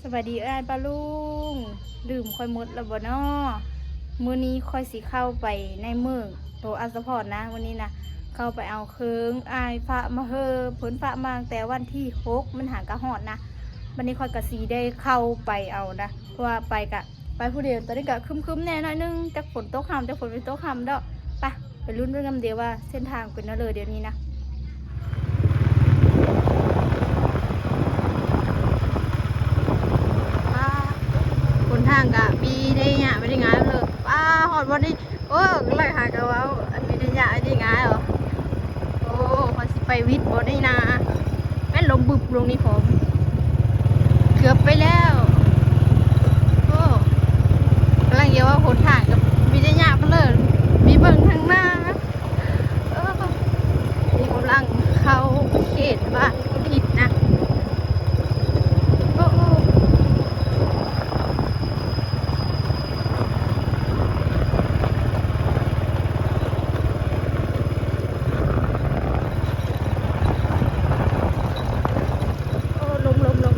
ສະບາຍດີເອື້ອຍປ້າລຸງ ລືມຂ້ອຍໝົດແລ້ວບໍ່ນໍ? ມື້ນີ້ຂ້ອຍຊິເຂົ້າໄປໃນເມືອງໂຕອັດສະພອນນະ ມື້ນີ້ນະ ເຂົ້າໄປເອົາເຄື່ອງ ອ້າຍຝາກມາເຮີ ເພິ່ນຝາກມາຕັ້ງແຕ່ວັນທີຫົກ ມັນຫາກະຮອດນະ. ບັດນີ້ຂ້ອຍກະຊິໄດ້ເຂົ້າໄປເອົານະ ເພາະວ່າໄປກະ ໄປຜູ້ດຽວ ຕອນນີ້ກະຄຶ້ມໆແດ່ໜ້ອຍໜຶ່ງ ຈັກຝົນຕົກຫ້ຳ ຈັກຝົນບໍ່ຕົກຫ້ຳດອກ. ໄປ ໄປລຸ້ນເບິ່ງນຳເດວ່າເສັ້ນທາງເປັນແນວໃດດຽວນີ້ນະ. ປ້າ ຫົນທາງກະມີໄດ້ຫຍ້າ ມີໄດ້ງ່າຍເລີຍ. ປ້າ ຮອດບ່ອນນີ້ ໂອ້ ກຳລັງຫາກະເວົ້າ ອັນມີໄດ້ຫຍ້າ ມີໄດ້ງ່າຍເນາະ. ໂອ້ ຂ້ອຍຊິໄປວິດບໍ່ໄດ້ນາ ແມ່ນລົມບຶບລົງນີ້ພ້ອມ ເກືອບໄປແລ້ວ. ໂອ້ ກຳລັງຈະວ່າຫົນທາງກະມີໄດ້ຫຍ້າເລີຍ ມີເບິ່ງທາງໜ້າ. ເອີ ນີ້ກຳລັງເຂົ້າເຂດບ້ານກຸນຫີນນະ. ໂອ້ ໂອ້ ໂອ້ ລົງ ລົງ ລົງ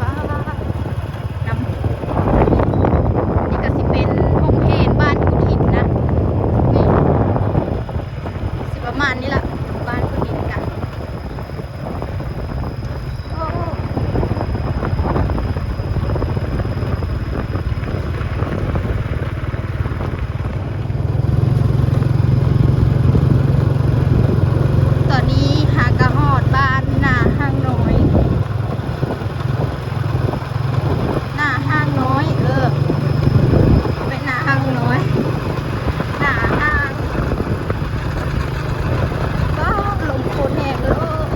ປ້າ ນ້ຳ ນີ້ກະຊິເປັນໂຮງຮຽນບ້ານກຸນຫີນນະ. ນີ້ ຊິປະມານນີ້ລະ ບ້ານກຸນຫີນກະ ຕອນນີ້ຫາກະຮອດບ້ານນາຮ່າງນ້ອຍ. ໜ້າຮ່າງນ້ອຍ ເອີ ໄປໜ້າຮ່າງນ້ອຍ ໜ້າຮ່າງ. ກໍລົມໂຄດແຮງເລີຍ.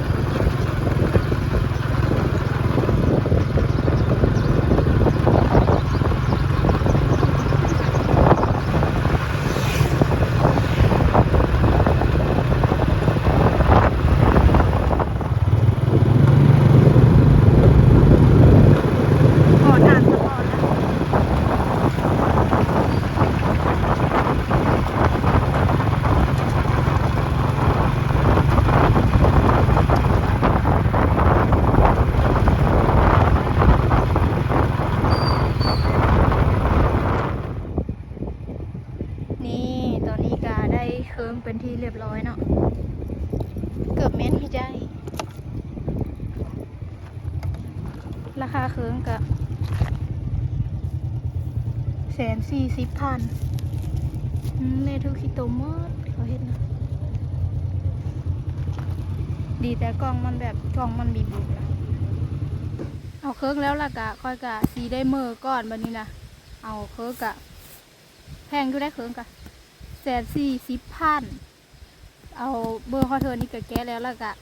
ນີ້ ຕອນນີ້ກະໄດ້ເຄື່ອງເປັນທີ່ຮຽບຮ້ອຍເນາະ ເກືອບແມ່ນທີ່ໄດ້. ລາຄາເຄື່ອງກະແສນສີ່ສິບພັນ. ອືມ ແລຖືຂີ້ຕົມໝົດ ເຂົາເຮັດນະ. ດີແຕ່ກ່ອງມັນແບບ ກ່ອງມັນມີບຸນນະ. ເອົາເຄື່ອງແລ້ວ ລະກະຂ້ອຍກະຊິໄດ້ເມືອກ່ອນບັດນີ້ນະ. ເອົາເຄື່ອງກະ ແພງຢູ່ໃດ໋ ເຄື່ອງກະແສນສີ່ສິບພັນ. ເອົາເບີຮອດເທີນີ້ກະແກະແລ້ວ ລະກະ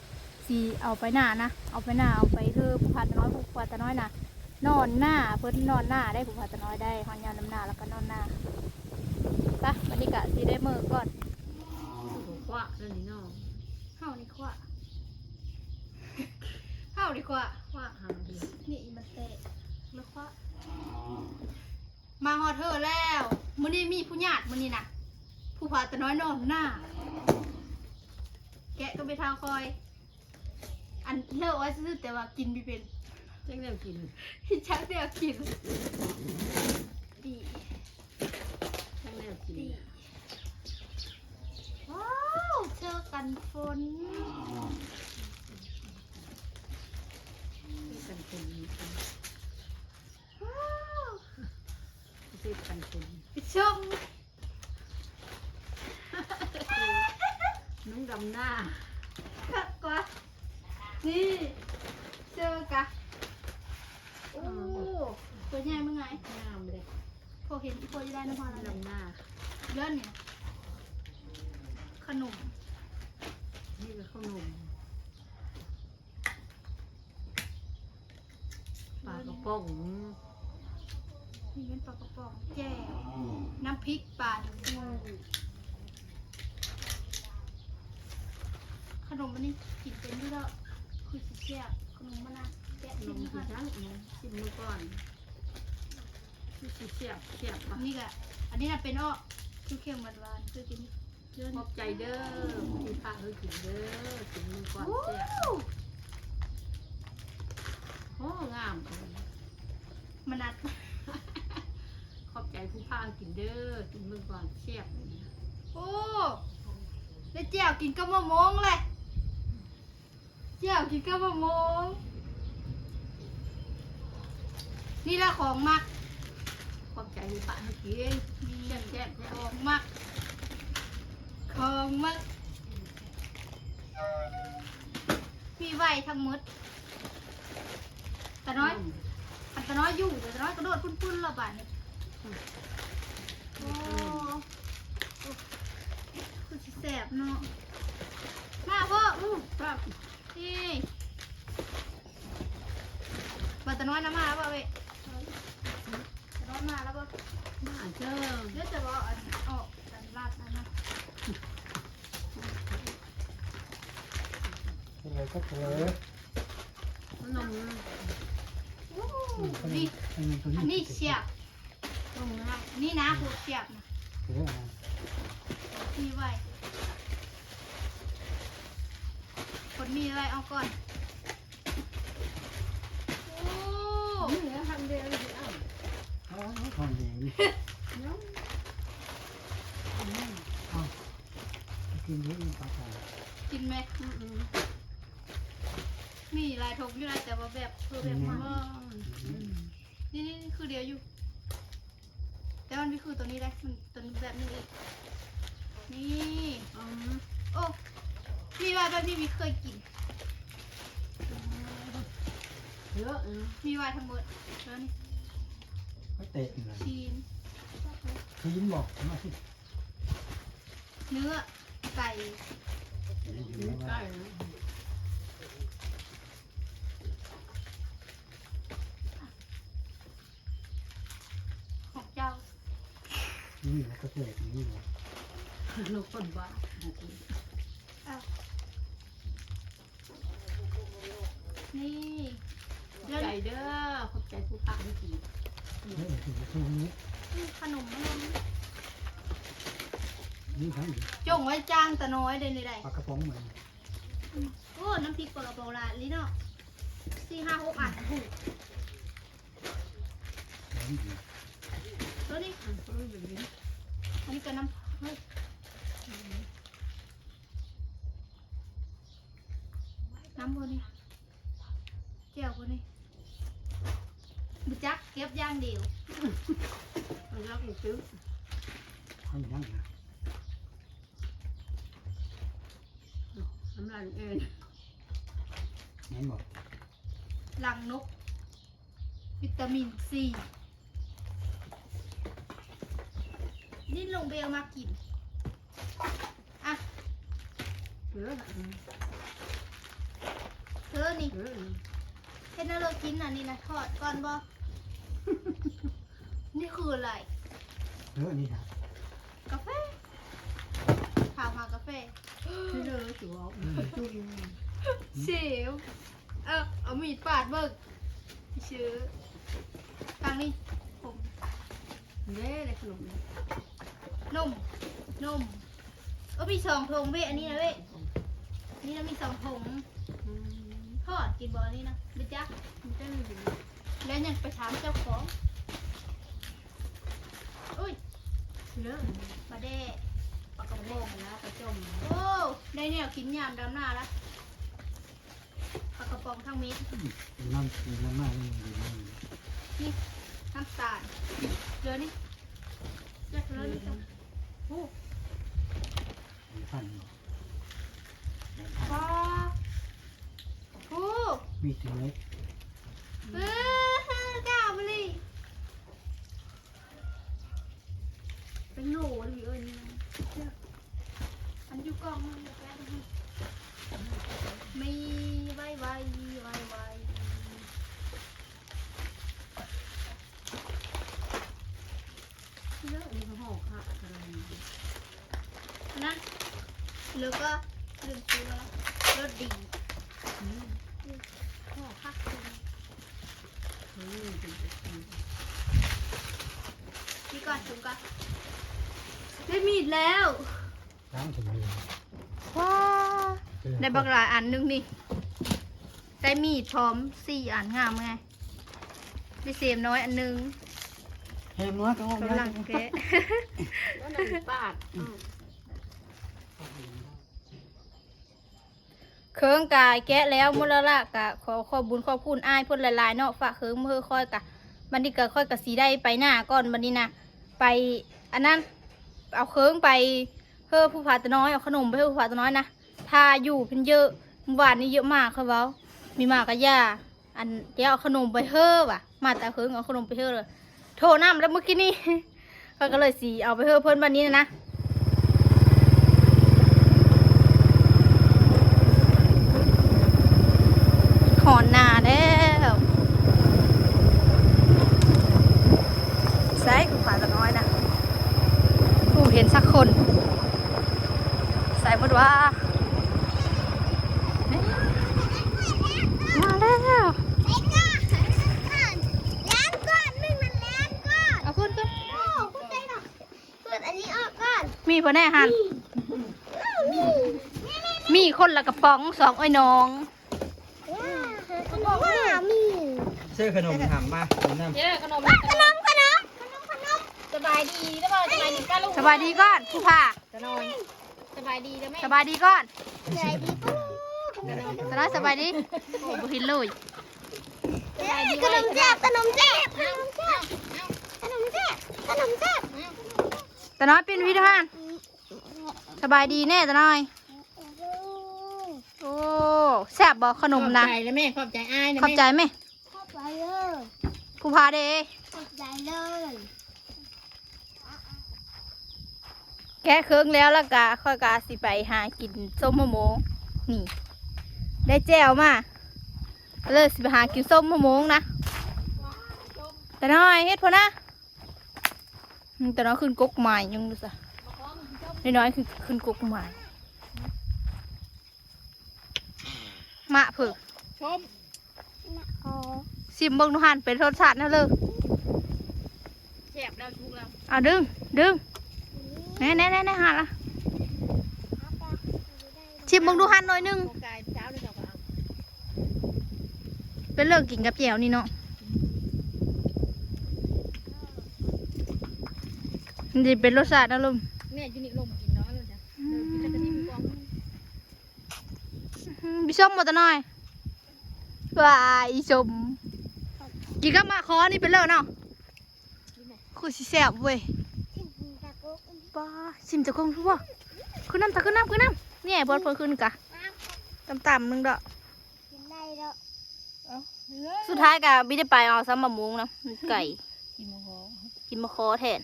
ຊິເອົາໄປໜ້ານະ ເອົາໄປໜ້າ ເອົາໄປເທີຜູ້ພາຕານ້ອຍ ຜູ້ພາຕານ້ອຍນະ ນອນໜ້າ ເພິ່ນນອນໜ້າໄດ໋ ຜູ້ພາຕານ້ອຍໄດ້ ຮອດຍາມນຳໜ້າລະກະນອນໜ້າ. ໄປ ບັດນີ້ກະຊິໄດ້ເມືອກ່ອນ. ຄວະເລີຍນີ້ເນາະ ເຮົານີ້ຄວະ ເຮົານີ້ຄວະ ຄວະເຮົານີ້ ນີ້ມັນແຕກແລ້ວຄວະ. ມາຮອດເທີແລ້ວ ມື້ນີ້ມີຜູ້ຍາດ ມື້ນີ້ນະ ຜູ້ພາຕານ້ອຍນອນໜ້າ ແກະກະໄປທາງຄອຍ ອັນເລີກໄວ້ຊື່ໆ ແຕ່ວ່າກິນບໍ່ເປັນ ຈັກແນວກິນ ຈັກແນວກິນ ດີ ຈັກແນວກິນ ດີ. ວ້າວ ເສື້ອກັນຝົນ ເສື້ອກັນຝົນ ວ້າວ ເສື້ອກັນຝົນ ໄປຊົມ ນຸ່ງດຳໜ້າ ຄັກກວ່າ ນີ້ ເສື້ອກະ ໂອ້ ໂອ້ ຕົວໃຫຍ່ມັນໄງ ງາມເດ້. ພໍເຫັນ ພໍຢູ່ໄດ້ນຳເຮົາ ດຳໜ້າ ເລື່ອນນີ້ ຂະໜົມ ນີ້ກະຂະໜົມ ປາກະປ໋ອງ ນີ້ແມ່ນປາກະປ໋ອງ ແຈ່ວ ນ້ຳພິກປາ ຂະໜົມອັນນີ້ກິນເປັນຢູ່ແລ້ວ ຄືຊິແຊບ ຂະໜົມມັນນະ ແກະຊິມ ຊິມເບິ່ງກ່ອນ. ຄືຊິແຊບ ແຊບປະ ອັນນີ້ກະ ອັນນີ້ນະເປັນເອາະ ຄືເຄັມຫວານໆ ຄືກິນ ຂອບໃຈເດີ ທີ່ພາເຮົາກິນເດີ ກິນມື້ກ່ອນແຊບ. ໂອ້ ງາມ ມະນັດ ຂອບໃຈຜູ້ພາກິນເດີ້ ກິນເບິ່ງກ່ອນ ແຊບເລີຍ. ໂອ້ ໄດ້ແຈ່ວກິນກັບມະມ່ວງແຫຼະ ແຈ່ວກິນກັບມະມ່ວງ ນີ້ລະຂອງມັກ ຂອບໃຈຜູ້ພາໃຫ້ກິນ ແຊບໆ ຂອງມັກ ຂອງມັກ ມີໄວ້ທັງໝົດ. ຕານ້ອຍ ອືມ ຄັນຕານ້ອຍຢູ່ ຕານ້ອຍກະໂດດປຸ້ນໆ ລະບາດນີ້ ອືມ ໂອ້ ຄືຊິແຊບເນາະ ມາເວີ້ ອືມ ນີ້ ວ່າຕານ້ອຍນະມາແລ້ວບໍ່ເວີ້ ຕານ້ອຍມາແລ້ວບໍ່ ມາເຈີ ດຽວຈະເວົ້າອັນອອກກັນລາດອັນນັ້ນ. ເປັນໄງກໍເລີຍ ຂະໜົມ ໂອ້ ອືມ ນີ້ ອັນນີ້ແຊບ ຂະໜົມນະ ນີ້ນະ ໂຫດແຊບນະ ເອີ ມີໄວ້ ຄົນມີໄວ້ເອົາກ່ອນ. ໂອ້ ນີ້ແຫຼະ ທຳເດງຊິເອົາ ອໍ ທຳເດງນີ້ ເນາະ ອືມ ເອົາ ກິນເດ້ ປາກາ ກິນແມະ ອືມ ອືມ ມີຫຼາຍຖົງຢູ່ນະ ແຕ່ວ່າແບບ ເອີ ແບບ ອືມ ມັນ ອືມ ນີ້ ນີ້ຄືດຽວຢູ່. ແຕ່ມັນມີຄືໂຕນີ້ເດ້ ມັນໂຕແບບນີ້ອີກ ນີ້ ອືມ ໂອ້ ມີວ່າແບບນີ້ມີເຄີຍກິນ ເຍອະ ອືມ ມີວ່າທັງໝົດ ເອີ ນີ້ ເຕະ ຊີ້ນ ຊີ້ນບໍ ເນື້ອໄກ່ ເນື້ອໄກ່ ຂອງເຈົ້າ ນີ້ນະກາເຟນີ້ນະ ລູກຄົນບ້າ ເອົ້າ ນີ້ ຂອບໃຈເດີ້ ຂອບໃຈຜູ້ພາໃຫ້ກິນ ນີ້ ຂະໜົມ ຂະໜົມ ນີ້ທັງ ຈົ່ງໄວ້ຈ້າງຕານ້ອຍເດ້ນີ້ໄດ໋ ປາກະປ໋ອງມັນ ອືມ ໂອ້ ນ້ຳພລິກປາກະປ໋ອງຫຼາຍອີ່ຫຼີເນາະ ສີ່ຫ້າຫົກອັນພຸ້ນ. ໂຕນີ້ ອັນນີ້ກະນ້ຳ ເຮີ້ຍ ນ້ຳບໍ່ນີ້ ແຈ່ວບໍ່ນີ້ ບໍ່ຈັກ ເກັບຢ່າງດຽວ ເອົາລອກອີກຕື່ມ ເອົາຫຍັງນະ ນ້ຳລາຍເອງ ແມ່ນບໍ່? ລັງນົກ ວິຕາມິນຊີ ດິ້ນລົງເບວມາກິນ ອ່ະ ເອີ ເອີ ນີ້ ເອີ ເຮັດແນວເລີກກິນອັນນີ້ນະ ທອດກ່ອນບໍ່? ນີ້ຄືອະໄລ? ເອີ ອັນນີ້ນະ ກາເຟ ຖາມຫາກາເຟ ຄືເດີ ຄືເວົ້າ ເຊວ ເອົາ ເອົາມີດປາດເບິ່ງ ຊື່ ທາງນີ້ ຜົມ ເດ້ ໄດ້ຂະໜົມ ນົມ ນົມ ເອີ ມີສອງຖົງເວ ອັນນີ້ນະເວ ນີ້ນະ ມີສອງຖົງ ອືມ ທອດກິນບໍ່ອັນນີ້ນະ ບໍ່ຈັກ ບໍ່ຈັກ ແລ້ວຍັງໄປຖາມເຈົ້າຂອງ ອຸ້ຍ ເລີ ປາແດກ ປາກະປ໋ອງ ປາແດກ ປາຈົ່ມ ໂອ້ ໄດ້ແນວກິນຍາມດຳນາລະ ປາກະປ໋ອງທັງເມັດ ອືມ ນ້ຳ ນ້ຳມາກ ນີ້ ນ້ຳຕານ ເຫຼືອນີ້ ເຫຼືອນີ້ ໂອ້ ມັນພັນ ປາ ໂອ້ ມີເຖິງເມັດ ເອີ ກ້າມະລີ ເປັນໂຫຼເລີຍ ເອີ ນີ້ນະ ອັນຢູ່ກ່ອງມັນ ມີໄວໄວ ໄວໄວ ເລີ ອັນນີ້ກໍຫໍ່ຄັກ ອັນນັ້ນ ແລ້ວກໍລືມຊື່ວ່າ ລົດດີ ອືມ ຫໍ່ຄັກ ນີ້ກ່ອນ ຊຸມກ່ອນ ໄດ້ມີດແລ້ວ ລ້າງຖົງເລີຍ ວ້າ ເອີ ໄດ້ບັກຫຼາຍອັນໜຶ່ງນີ້ ໄດ້ມີດພ້ອມ ສີ່ອັນ ງາມໄງ ມີເສມນ້ອຍອັນໜຶ່ງ ເສມນ້ອຍກໍອອກ ກຳລັງແກະ ປາດ ເຄິ່ງກະແກະແລ້ວໝົດແລ້ວລະ ກະຂໍຂອບບຸນຂອບຄຸນອ້າຍເພິ່ນຫຼາຍໆເນາະ ຝາກເຄິ່ງມາໃຫ້ຂ້ອຍ ກະບັດນີ້ກະຂ້ອຍກະຊິໄດ້ໄປນາກ່ອນ ບັດນີ້ນະ ໄປອັນນັ້ນ ເອົາເຄິ່ງໄປໃຫ້ຜູ້ພາຕານ້ອຍ ເອົາຂະໜົມໄປໃຫ້ຜູ້ພາຕານ້ອຍນະ ຖ້າຢູ່ເພິ່ນເຢີະ ມື້ວານນີ້ເຢີະໝາ ຂ້ອຍເວົ້າ ມີໝາກະຢ່າ ອັນ ດຽວເອົາຂະໜົມໄປໃຫ້ຫວາ ມາແຕ່ເຫິງເອົາຂະໜົມໄປໃຫ້ເລີຍ ໂທນຳແລ້ວມື້ກີ້ນີ້ ຂ້ອຍກໍເລີຍຊິເອົາໄປໃຫ້ເພິ່ນບັດນີ້ນະ ຮອດນາແລ້ວ ໃສຜູ້ພາຕານ້ອຍນະ ຜູ້ເຫັນສັກຄົນ ໃສໝົດວ່າ ມາແລ້ວ ເອົາຂຶ້ນ ຂຶ້ນ ອັນນີ້ອອກກ່ອນ ມີບໍ່ແນ່ຫັ້ນ ມີຄົນລະກະປ໋ອງ ສອງເອື້ອຍນ້ອງ ເຊີນຂະໜົມ ຫາມາ ຂະໜົມນຳ ເອີ ຂະໜົມ ຂະໜົມ ຂະໜົມ ຂະໜົມ ສະບາຍດີ ສະບາຍດີ ສະບາຍດີປ້າລຸງ ສະບາຍດີກ່ອນ ຜູ້ພາ ຕານ້ອຍ ສະບາຍດີເດີແມ່ ສະບາຍດີກ່ອນ ສະບາຍດີ ຕານ້ອຍ ສະບາຍດີ ໂອ້ ບໍ່ເຫັນເລີຍ ສະບາຍດີ ຂະໜົມແຊບ ຂະໜົມແຊບ ຂະໜົມແຊບ ຂະໜົມແຊບ ຂະໜົມແຊບ ຕານ້ອຍ ປິ່ນວິດີໂອຫັ້ນ ສະບາຍດີແນ່ຕານ້ອຍ ໂອ້ ແຊບບໍ່ຂະໜົມນະ ຂອບໃຈແມ່ ຂອບໃຈອ້າຍນະ ຂອບໃຈແມ່ ຂອບໃຈເດີ ຜູ້ພາເດ ຂອບໃຈເດີ ແກະເຄິ່ງແລ້ວ ແລ້ວກະຂ້ອຍກະຊິໄປຫາກິນສົ້ມມະມ່ວງ ນີ້ ໄດ້ແຈ່ວມາ ເລີຍຊິໄປຫາກິນສົ້ມມະມ່ວງນະ ຕານ້ອຍ ເຮັດພຸ້ນນະ ອືມ ຕານ້ອຍຂຶ້ນກົກໄມ້ຍັງຢູ່ຊະ ນ້ອຍໆ ຂຶ້ນ ຂຶ້ນກົກໄມ້ ມະເພິ່ນ ຊົມ ມະ ອໍ ຊິມເບິ່ງດູຫັ້ນ ເປັນລົດຊາດແນວເລີ ແຊບແລ້ວ ສຸກແລ້ວ ເອົາດຶງ ດຶງ ແນ່ໆໆ ຫັ້ນລະ ຊິມເບິ່ງດູຫັ້ນໜ້ອຍໜຶ່ງ ເປັນເລີກກິນກັບແຈ່ວນີ້ເນາະ ມັນຊິເປັນລົດຊາດນະລຸງ ແມ່ຢູ່ນີ້ລົມກິນເນາະ ອືມ ອືມ ພີ່ຊົມບໍ່ຕານ້ອຍ ວ້າຍ ອີຊົມ ກິນກັບໝາກຄໍ່ນີ້ໄປເລີຍເນາະ ຄືຊິແຊບເວີຍ ປ້າ ຊິມຕະກົງຄືບໍ່ ຂຶ້ນນຳ ຕາ ຂຶ້ນນຳ ຂຶ້ນນຳ ນີ້ໃຫ້ເພິ່ນ ເພິ່ນຂຶ້ນກະ ຕຳໆ ໜຶ່ງດອກ ກິນໄດ້ດອກ ເອົ້າ ສຸດທ້າຍກະບໍ່ໄດ້ໄປເອົາຊ້ຳໝາກມ່ວງນຳ ມັນໄກ ກິນໝາກຄໍ່ ກິນໝາກຄໍ່ແທນ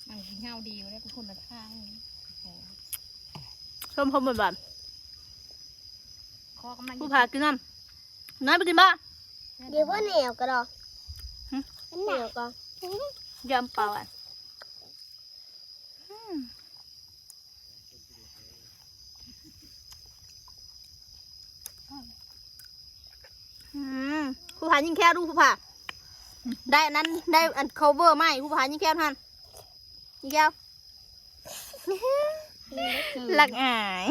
ມັນກິນເຫື່ອດີຢູ່ເດ້ ເປັນຄົນລະທາງ ຊົມຄົນບາດ ຂໍກຳລັງ ຜູ້ພາກິນນຳ ນ້ອຍໄປກິນບໍ່ ດຽວບໍ່ແນວກະດອກ ຫຶ ມັນແນວກະ ຢຳເປົ່າ ອືມ ອືມ ຜູ້ພາຍິງແຂ້ວດູ ຜູ້ພາ ໄດ້ອັນນັ້ນ ໄດ້ອັນ cover ໃໝ່ ຜູ້ພາຍິງແຂ້ວຫັ້ນ ຍິງແຂ້ວ ລັກອາຍ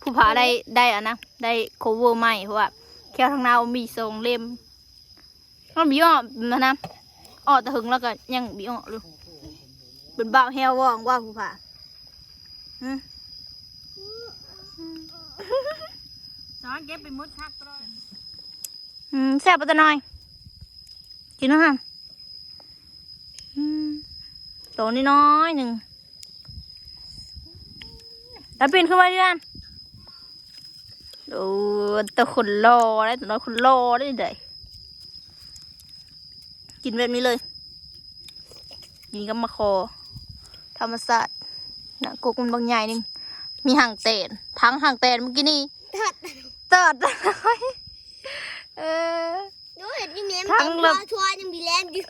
ຜູ້ພາໄດ້ ໄດ້ອັນນະ ໄດ້ cover ໃໝ່ ເພາະວ່າແຂ້ວທາງໜ້າມີສອງເຫຼັ້ມ ມັນບໍ່ອອກນະ ອອກແຕ່ເຫິງແລ້ວກະຍັງບໍ່ອອກຢູ່ ເປັນບ່າວແຮວວອງວ່າຜູ້ພາ ຫຶ ສອນເກັບໄປໝົດຄັກຕະຫຼອດ ອືມ ແຊບບໍ່ຕານ້ອຍ ກິນເນາະ ອືມ ໂຕນ້ອຍໆ ໜຶ່ງ ແລ້ວປິ່ນຂຶ້ນມາເຮືອນ ໂອ້ ແຕ່ຄົນຫຼໍ່ເດ້ ຕານ້ອຍຄົນຫຼໍ່ເດ້ ກິນແບບນີ້ເລີຍ ກິນກັບໝາກຄໍ່ ທຳມະຊາດ ນະ ກົກມັນບັກໃຫຍ່ໜຶ່ງ ມີຫາງແຕນ ທັງຫາງແຕນມື້ກີ້ນີ້ ເຕີດ ເຕີດ ເອີ ໂອ້ຍ ເຫັນຢູ່ແມ່ ທັງລະ ທວຍຍັງມີແລ່ນຢູ່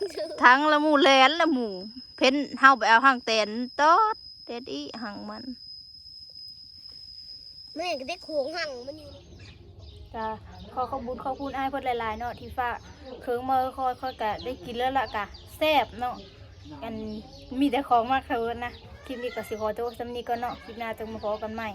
ທັງລະໝູ່ແລ່ນລະໝູ່ ເພັນເຮົາໄປເອົາຫາງແຕນຕອດ ແຕນອີຫາງມັນ ແມ່ກໍໄດ້ໂຄງຫາງມັນຢູ່ ກະຂໍຂອບບຸນຂອບຄຸນອ້າຍເພິ່ນຫຼາຍໆເນາະ ທີ່ຝາກເຄື່ອງມາໃຫ້ຂ້ອຍ ຂ້ອຍກະໄດ້ກິນແລ້ວລະກະແຊບເນາະ ອັນ ມີແຕ່ຂອງມັກເທົ່ານັ້ນນະ ຄລິບນີ້ກໍຊິຂໍໂຕສ່ຳນີ້ກ່ອນເນາະ ຄລິບໜ້າຈັ່ງມາພໍ້ກັນໃໝ່.